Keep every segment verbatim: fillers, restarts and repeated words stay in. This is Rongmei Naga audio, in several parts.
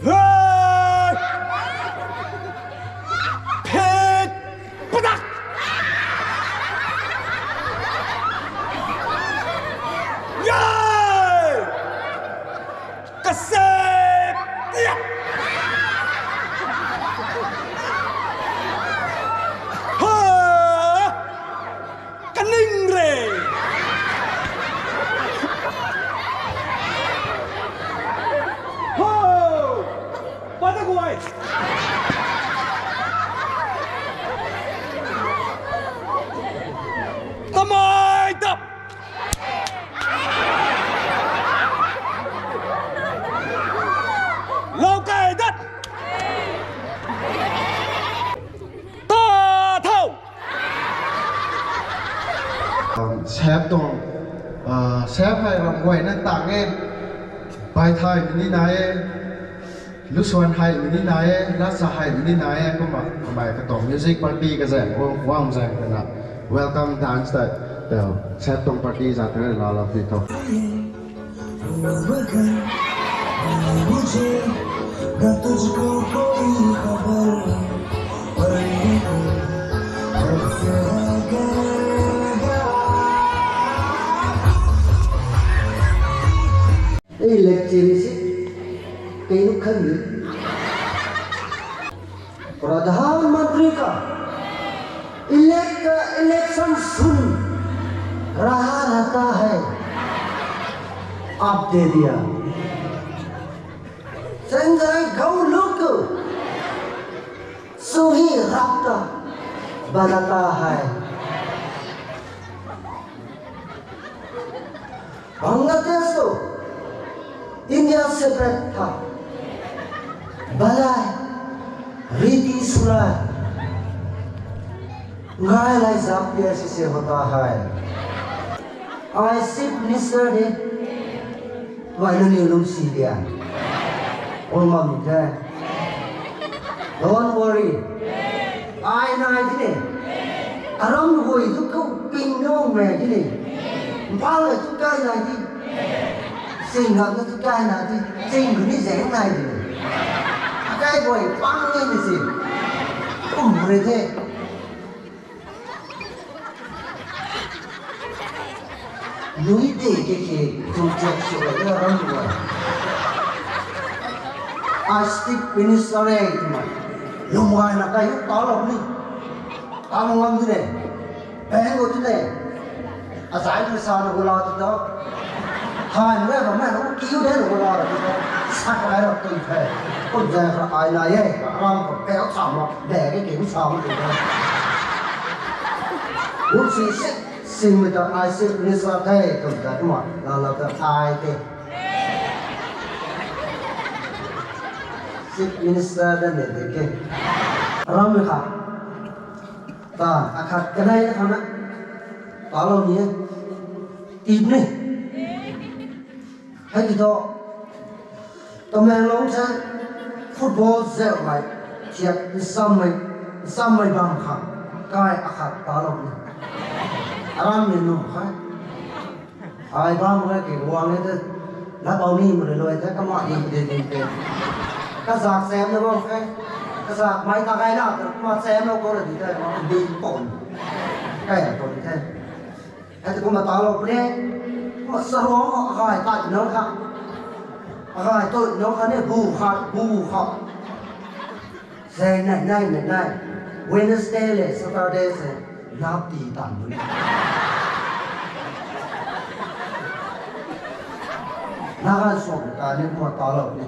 Hey! Pit! Padak! Yay! Kasep! Tiak! Ha! Kaning re! Ho! Padak guay! Tamei dap! Lou kai dat! Ta thau! Sep tuang, sep hei ram guayna tang e, bai thaymei ni nai e, lusuan haymei ni nai e, latsa haymei ni nai e, kumna kamei katuang music party kazaeng, guang zaeng kana, welcome dance tei, sep tuang party zat tei laalou pi tho. Ei, lek chini si, kei nu khan ni. प्रधानमंत्री का elect, election सुन रहा रहता है। आप दे दिया। संजय गौलुक सुही रक्त बनाता है। बांग्लादेश तो इंडिया सेपरेट था। भला रीति सुलह ngai lai zap PRC से होता है। Ai Chief Minister de, vaina ni lung si dia. Ol mam ni the. Don't worry. Ai nai di ne. Aram hui tu kau ping nung me di ne. Mpal tu kai nai di. Sing gam tu kai nai di. Sing gu ni zeng nai di ne. Akai boi pang ni ni si. Um re the. Nui de ke ke tu chak su le ram wa. Ai Chief Minister e tu ma. Lungwai na kai ta lo ni. Ta lo ngam tu ne. Bang ko tu ne. Azai tu sa na gula tu to. Hai nui ba ma na kiu de na gula tu to. Sa kai ro tu the. Kun za ka ai na ye. Ram ko pe sa ma. Bag ke ke sa ma tu to. Lu si si. Singmei ta ai Chief Minister the twmei ta kumna laalou ta ai the. Chief Minister ta ne de ke. Ram kha. Ta akhat kanei na khana. Talou ni e. Tip ni. Hei ti tho, Tamenglong se football zauhmei thiak nsammei, nsammei bam khang kai akhat talou ni. Aram ni nu khe. Ai bam khe ki guang e te. Lat bau ni mari lou te, kama di di di te. Kazak sem na bam khe. Kazak mei ta kai na te, kama sem lou ko ra di te, ma di pon. Kai pon te. Hei tu kumna talou puni, kumna saruang khou akai tat nau kha, akai tut nau kha ni bu kha, bu kha. Zay nai nai nai nai. Wednesday le Saturday se nap ti tan puni. Nagan suang ta ni kumna talou puni.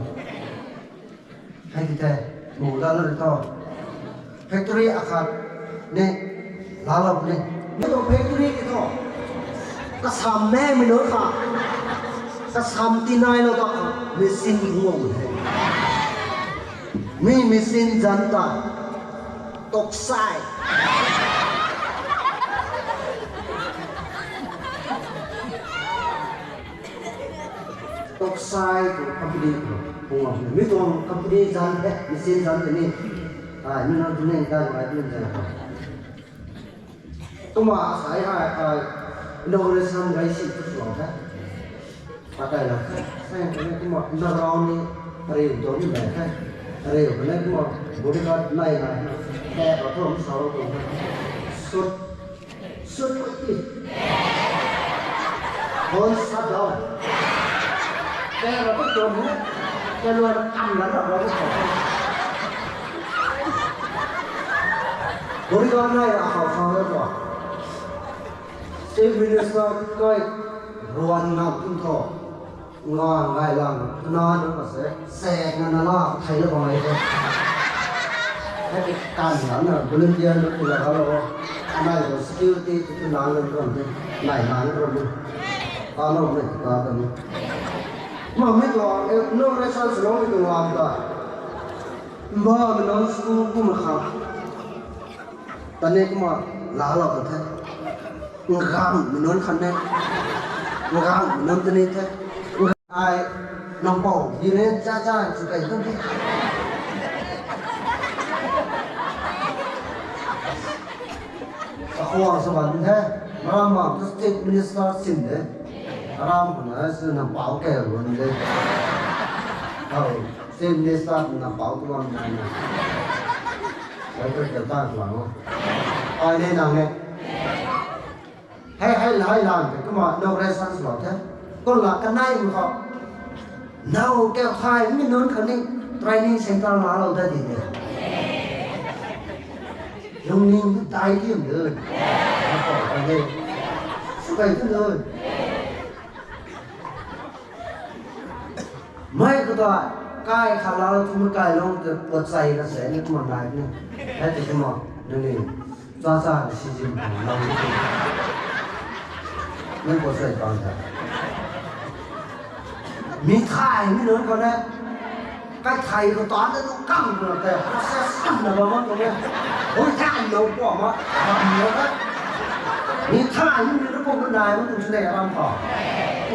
Hei ti the, bu laalou ni tho. Factory akhat ni laalou ni. Mi tuang factory ti tho. Kasam mei mei nunc kha. Kasam tinailou ta kha. Machine guang the. Mi machine zan ta. Toksai. Toksai tu company tu, pung a, mi tuang company zan the, machine zan the ni. Ai, mi nang tu neng ta ai tu zan. Kumna asai hei ai inauguration gai si tu sw the. Pakai la the. Sai kani kumna na rau ni ariu tu ni bai the. Ariu kani kumna bodyguard nai nai. He pa tu sa tu. Shoot. Shoot quickly. Don't shut down. Kera tu tu ni. Kera tu kam la na rau ni sa. Bodyguard nai a khou sa le tu. Chief Minister kai ruan ngam kum tho. Nga ngai lang na na ka se, se na na la thai la bang ai the. Hei kan na na volunteer na tu la ka lo. Anai ko security tu na na ram ni. Nai na na ram ni. Ka lo ni ka ka ni. Ma mi lo, eh, no re san slo mi tu lam ta. Mba mi non school kum kha. Tani kumna laalou ta the. Ngang mi nunc khan ne. Ngang mi nunc tani the. Ai nang pou di ne cha cha chu kai tu the. Akhwang sa ban the. Mama tu state minister sin de. Aram khou na su nang pou ke lun de. Hau, state minister nang pou tu lam nai na. Ai tu ta ta lang o. Ai ne nang ne. Hei hei lai lang ke kumna inauguration sw the. Kumna kanei mu khou. Nau kau thai mi nunc khatni training center laalou ta di de. Lungning tu dai ti de. Nau kau thai de. Sw kai tu de. Mei khou ta kai kha laalou tu mei kai lou ta puat sai na se ni kumna nai ni. Hei ti kumna nang ni cha cha ni si zim khang lou ni. Nang puat sai pang ta. Mi thai mi nunc khou na. Kai thai khou taanc ta tu kam khou na tei process kan na bam mak tu na. Hui thai lou pua ma. Bam lou na. Mi thai mi nunc khou na nai ma tu chu nei ram khou.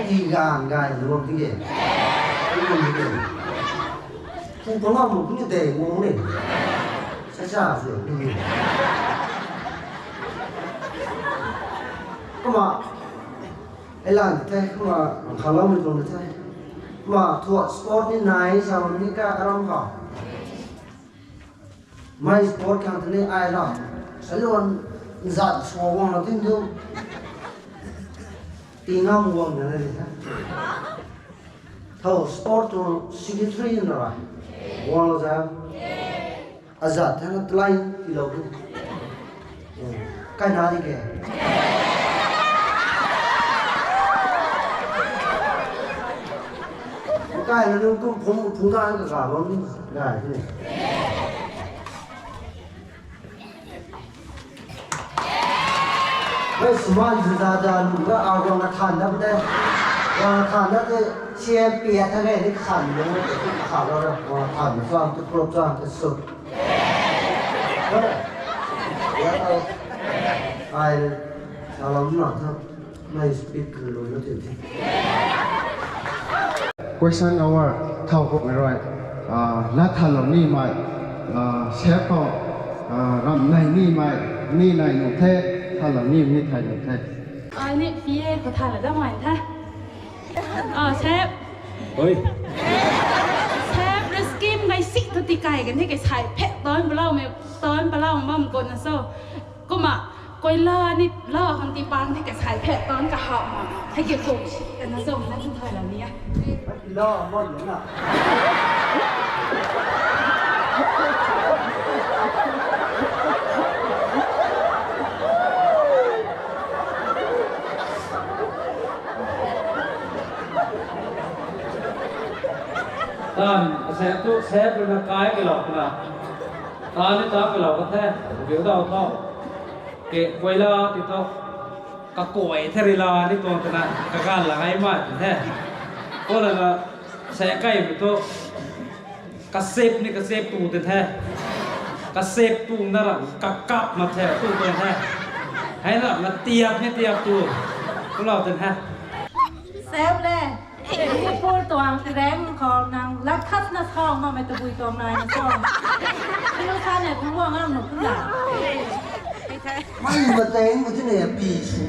Ti gan gai lou ti ge. Ti kum ti ge. Pu pa ngam pu ni de ngong ni. Sa sa se ni. Kumna, ai lan the, kumna, khalou ni tuang the. Kumna, thua sport ni nai, sa ni ka aram ka. Mei sport khang tini ai la. Salon zat sua wang la tin tu. Ti ngam wang na ni the. Tho sport tu secretary na ra. Wang la za. Azat the na tlai ti lou tu. Kai na di ke. Kai na nu kum phung phung ka ka ka bam ni. Kai ni. Hei, sman zada da lu ga a guang a than dat de. Guang a than dat de, C M P a tha ge ni khan lu, khan lu ra, guang a than chuang tu, prop chuang tu su. Ai, salam na tha. Mei speak lu na tin the. Question hour thau khou mei rui, ah, lat thanlou nimei, ah, sep khou, ah, ram nai nimei, ni nai nuh the, thanlou ni, ni thay nuh the. Ai ni P A khou thay la dam mai the. Ah, sep. Oi. Sep, re scheme ngai sik thu ti kai kan the, kai sai phet ton palau mei, ton palau bam kon na so. Kumna, koila ni la khang ti pang the, kasai phet ton kahap ma. Hei ke kum si, kana zong na tu thai la ni a. Lo, mo ni na. Tan, sep tu, sep na kai ke lo na. Tan ni ta ke lo ka the, video dau tho. Ke koila ti tho, kakuay the rila ni tuang twna, kagan la ai ma ti the. Ko la na, sa kai mi tho, kasep ni kasep tu ti the. Kasep tu na ra, kakap ma the tu ti the. Hei na, na tiap ni tiap tu. Ko la ti the. Sep le. Pur tuang reng khou nang lat khat na sa ma mei tabui tuang nai na sa. Kiu sa ne kung wa ngam nu kung na. Mei mateng ko tine api su.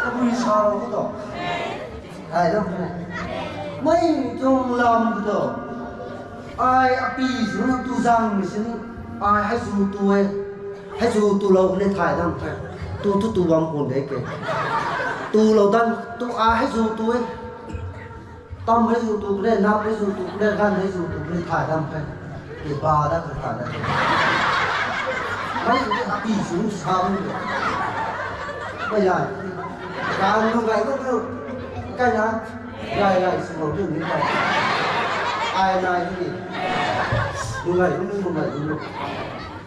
Kabui sa lo ko to. Ai dam the. Mei tuang lam ko to. Ai api su tu zang mi sin. Ai hei su tu e. Hei su tu lou ne thay dam the. Tu tu tu bam kun de ke. Tu lou dan tu ai hei su tu e. Tam hei zu tu kre, nam hei zu tu kre, gan hei zu tu kre, thay dam kre. Ke ba da kre thay da kre. Mei api su sa bam de. Mei lai. Gan lu gai lu lu. Kai na. Gai gai su lu lu ni kai. Ai nai ni. Lu gai lu lu, lu gai lu lu.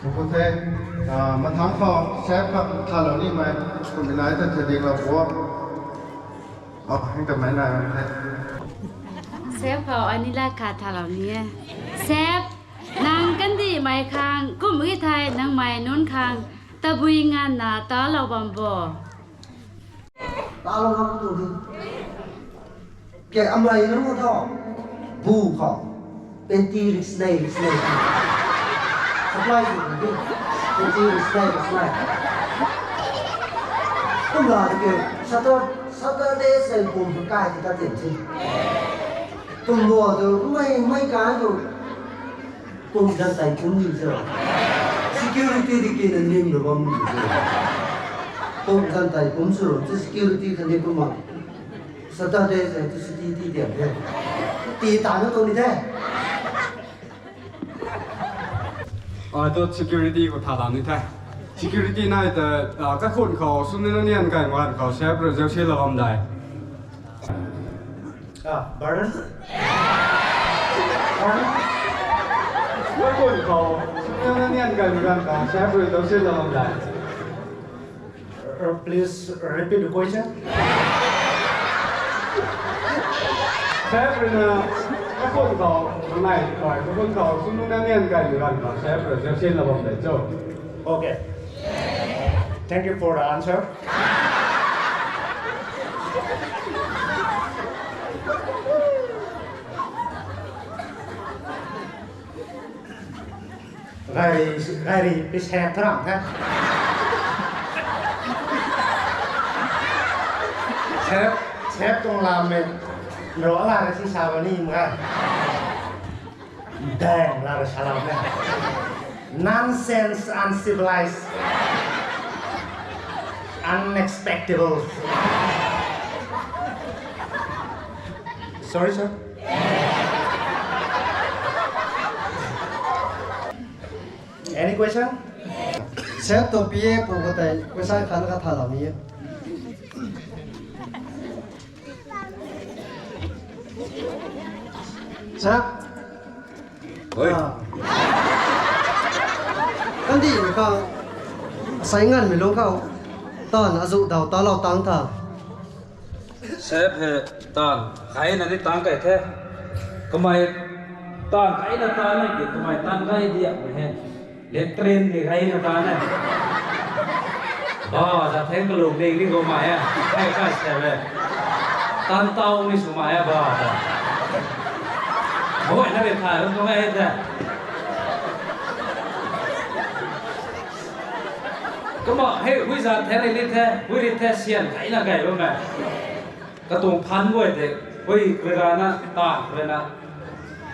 Khou the, ah, mathang khou, sep khou thalou nimei, kum nai ta the ding lou po. Oh, heng ta mei na the. Sep khou ani la khat thalou ni e. Sep, nang kandihmei khang, kum e thei nang mei nunc khang, tabui nganvna talou bam bo. Talou na tu di. Ke amei nunc khou tho. Bu khou. Panty ri snei, ri snei. Supply tu di. Panty ri snei, ri snei. Kum la di ke. Satur-, Saturday sei kum tu kai di ta tin si. Kum bo tu mei, mei kai tu. Kum zan tei kum ni se. Security di ki na nim na bam ni se. Kum zan tei kum su ro, tu security khan ni kum ma. Saturday sei tu city ti diam the. Ti ta na tu ni the. Ai tu security khou tha la ni the. Security nai ta, ah, kakhun khou, sum ni na nian kai man khou, sep rui zausi la bam dai. Ah, pardon? Pardon? Kakhun khou, sum ni na nian kai man khou, sep rui zausi la bam dai. Uh, please repeat the question. Sep rui na, kakhun khou, nai, kakhun khou, sum ni na nian kai man khou, sep rui zausi la bam dai cho. Okay. Thank you for the answer. Gari, gari pi sep tharam the. Sep, sep tuang lam mei. Ro la ra si sa ba ni mei. Dang la ra sa lam mei. Nonsense, uncivilized, unexpectable. Sorry, sir. Any question? Sep tu pi e pu khou tei question khat khat thalou ni e. Sep. Oi. Ah. Kandihmei khang, sai nganvmei lung khou, taanv azu daw talou tang tha. Sep hei taanv kaina ni tang kai the. Kamei taanv kaina taanv na ki kamei taanv kai diak mei he. Latrine ni kaina taanv e. Ba, za theng kalung ding ni kamei e. Kai kai sep e. Taanv tau ni swmei e ba ta. Hoi na ri thay lung tuang e the. Kumna hei, hui za the, ri ri the, hui ri the, sian kaina kai bam e. Katuang phaan guay tei, hui ri rana, ta rana.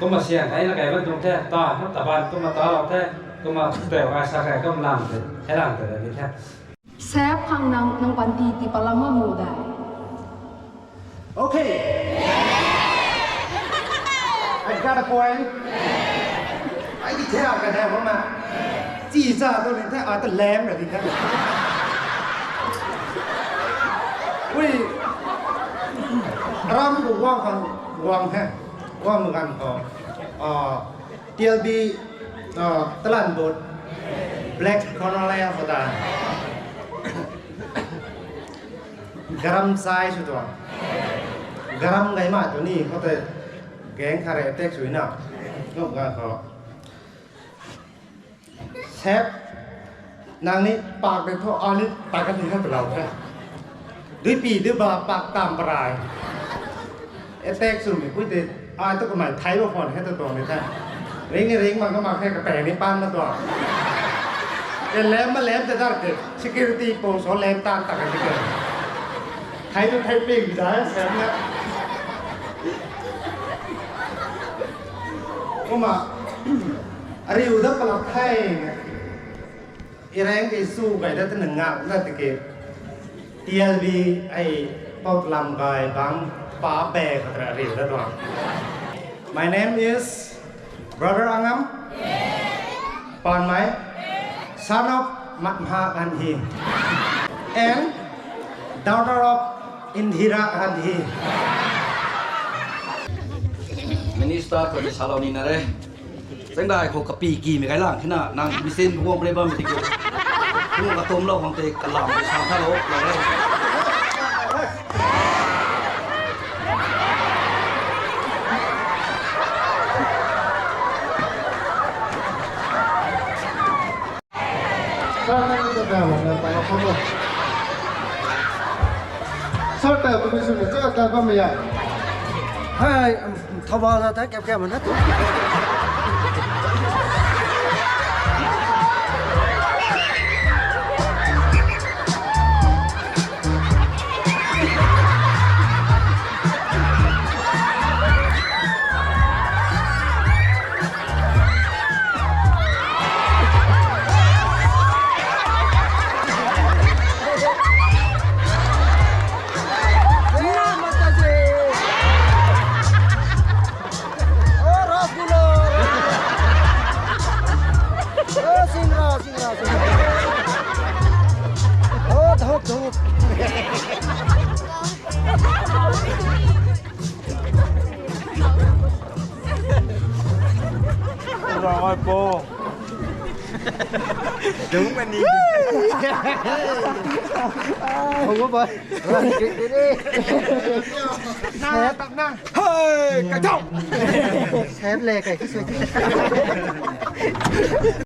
Kumna sian kaina kai bam tuang the, ta, na taban, kumna talou the, kumna tei, ai sa kai, kumna lang the, hei lang the, ri the. Sep khang nang, nang panty tii palam ma mu dai. Okay. I got a point. Ai di the, ka the, mama. Chi cha tu ni the, a ta lam ra di the. Ui. Ram bu wang khang, wang he. Wang gan ko. Ah, T L B, ah, talan bot. Black Colonel ya ko ta. Garam sai sw tuang. Garam gay ma tu ni, khou tei gang khat rui attack sw na. Ngam ga khou. Sep, nang ni pak de tho, a ni pak ka ni kha twlou the. Dui pi dui ba pak tam parai. Attack sw mi pui tei, ai tu kamei thai ba phone he tu tuang ni the. Ring ni ring mak ka mak khe, kapeng ni pan na tuang. E lem ma lem te dar ke, security post o lem tan tak ka ti ke. Thei tu thei ping zai sem na. Kumna, ariu da palak thei. Ireng kei su kai da tana ngak na tiki T L B ai pau lam kai bang pa pe khatra riu da tuang. My name is Brother Angam Panmei, son of Matmha Gandhi and daughter of Indira Gandhi. Minister ko di salou ni na re. Zangdai khou kapi ki mei kai lang khe na, nang machine guang pre bam di kiu. Kum katumlou khang tei kalam di sang tha lou, lou re. Sir, nang ta ta la na ta la khamo. Sir, ta tu mi su ni ta ta bam ya. Hai, um, thaba la ta kap kap na tu. Oh, rasgulla! Oh, singra, singra, singra. Oh, dhup, dhup. Ravai po. Đúng mà nhỉ. Không có bơi. Nè, tập nè. Hơi, cái thông. Sếp lê cái cái suy.